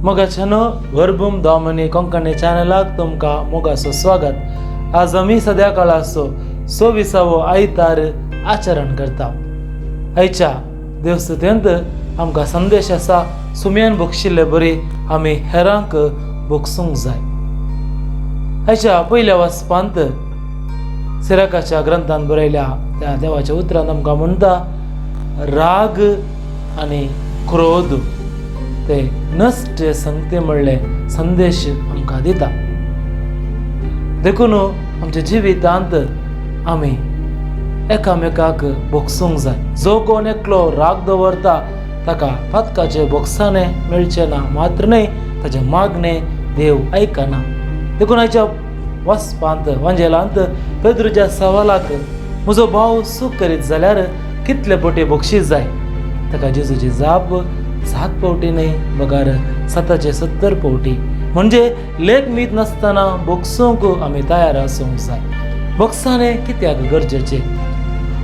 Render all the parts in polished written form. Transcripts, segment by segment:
मोगाच्यानो वरभूम दामनी कोंकणी चॅनलाक तुमकां मोगाचो स्वागत. आज आमी सद्या काळाचो सव्वीसावो आयतार आचरण करता. आयच्या देवस्तुतेंत आमकां संदेश आसा, सुम्यान बक्षिल्ले बरी आमी हेरांक बक्षूंक जाय. आयच्या पयल्या वाचपांत सिराकाच्या ग्रंथान बरयल्या त्या देवाच्या उतरान आमकां म्हणटा, राग आनी क्रोध ते नश्ट संगते म्हणले संदेश आमकां दिता. देखून आमच्या जिवितांत आमी एकामेकाक भोगसूंक जाय. जो कोण एकलो राग दवरता ताका पातकाचे बोगसाणे मेळचें ना, मात्र न्हय ताचें मागणें देव आयकना. देखून आयच्या वाचपांत वांजेलांत पेद्रूच्या सवालाक, म्हजो भाव चूक करीत जाल्यार कितले पटी बक्षीस जाय, ताका जेजूची जाप 7 फावटी न्हय बगर 770 फावटी. म्हणजे लेख मीत नासतना बक्षूंक आमी तयार आसूंक जाय. बक्षाणे कित्याक गरजेचें?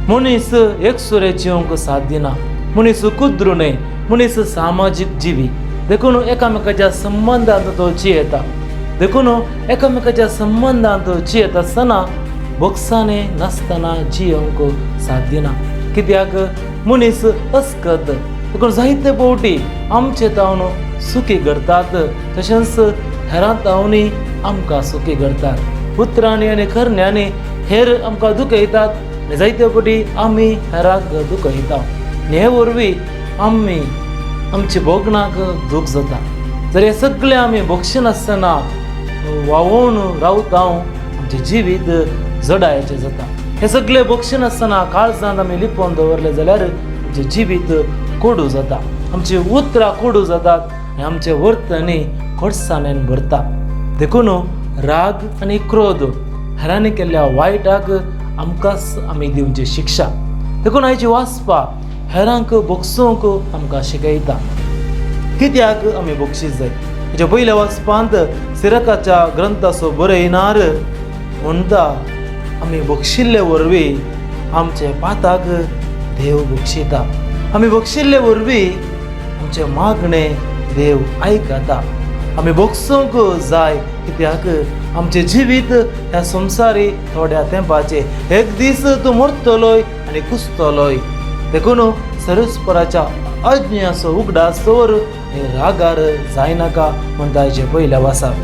मनीस एकसुरे जिवंक साथ दिना. मनीस कुद्रू न्हय, मनीस सामाजीक जिवी. देखून एकामेकाच्या संबंदांत तो जियेता. देखून एकामेकाच्या संबंदांत जियेत आसतना बक्षाणे नासतना जियोंक साथ दिना, कित्याक मनीस अस्कत. देखून जायते फावटी आमचे तावन सुखी करतात, तशेंच हेरां तावनूय आमकां सुखी करतात. उतरांनी आनी करण्यांनी हेर आमकां दुखयतात आनी जायते फावटी आमी हेरांक दुखयता आनी हे वरवीं आमी आमच्या भोगणाक दूख जाता. जर हे सगळे आमी भोगशिनासतना व्हांवोवन रावता, आमचें जिवीत जडायचें जाता. हे सगळे भोगशिनासतना काळजांत आमी लिपोवन दवरले जाल्यार आमचें जिवीत कोडू जाता, आमची उतरां कोडू जातात आनी आमचे वर्तनी कोडसाणेन भरता. देखून राग आनी क्रोध हेरांनी केल्ल्या वायटाक आमकांच आमी दिवची शिक्षा. देखून आयची वाचपा हेरांक भोगसूंक आमकां शिकयता. कित्याक आमी बक्षीस जाय? हेच्या पयल्या वाचपांत सिरकाच्या ग्रंथाचो बरयनार म्हणटा, आमी बक्षिल्ले वरवीं आमचे पाताक देव बक्षिता. आमी बक्षिल्ले वरवीं आमचें मागणें देव आयकता. आमी बक्षूंक जाय, कित्याक आमचें जिवीत ह्या संवसारी थोड्या तेंपाचें. एक दीस तूं मरतलोय आनी कुसतलोय. देखून सरस्पराच्या अज्ञाचो उगडास दवर आनी रागार जायनाका म्हणटा हेचे पयल्या वासाक.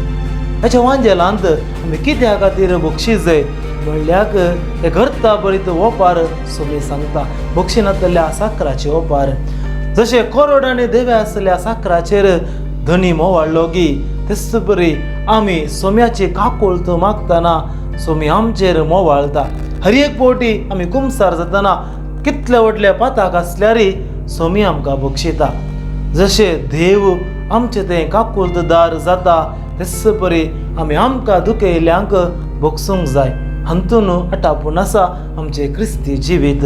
हेच्या वांजेलांत आमी कित्या खातीर बक्षीस जाय म्हणल्याक ते करता बरीत ओपार सोमी सांगता. बक्षिनातल्या साकराचे ओपार, जशें करोडांनी देवे आसल्या साकराचेर धनी मोवाळ्ळो गी, तेच बरी आमी सोम्याची काकुळत मागतना सोमी आमचेर मोवाळता. हर एक फावटी आमी कुमसार जातना कितले व्हडले पाताक आसल्यारय सोमी आमकां बक्षिता. जशें देव आमचे तें काकुळतदार जाता, तेच परी आमी आमकां दुखयल्ल्यांक बक्षूंक जाय. हातून आटापून आसा आमचें क्रिस्ती जिवीत.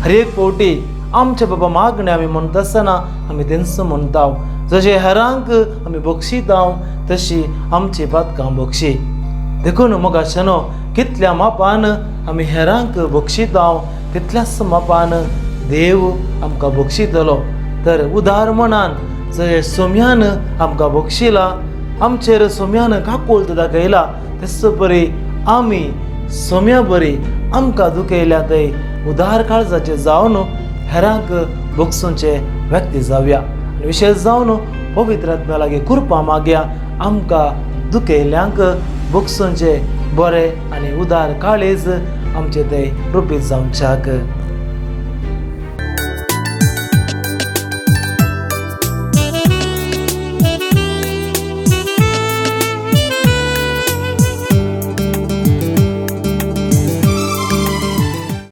हर एक फावटी आमचे बाबा मागणें आमी म्हणटा आसतना आमी तेंच म्हणटा, जशें हेरांक आमी बक्षिता तशी आमची पातकां बक्षी. देखून मोगाच्यानो, कितल्या मापान आमी हेरांक बक्षिता तितल्याच मापान देव आमकां बक्षितलो. तर उदार मनान जशें सोम्यान आमकां बक्षिला, आमचेर सोम्यान काकुळत दाखयला, तेच परी आमी सोम्या बरी आमकां दुखयल्या थंय उदार काळजाचे जावन हेरांक बक्षुंचे व्यक्ती जावया. आनी विशेश जावन पवित्र आत्म्या लागीं कृपा मागया, आमकां दुखयल्ल्यांक बक्षुंचे बरें आनी उदार काळीज आमचे थंय रुपीत जावच्याक.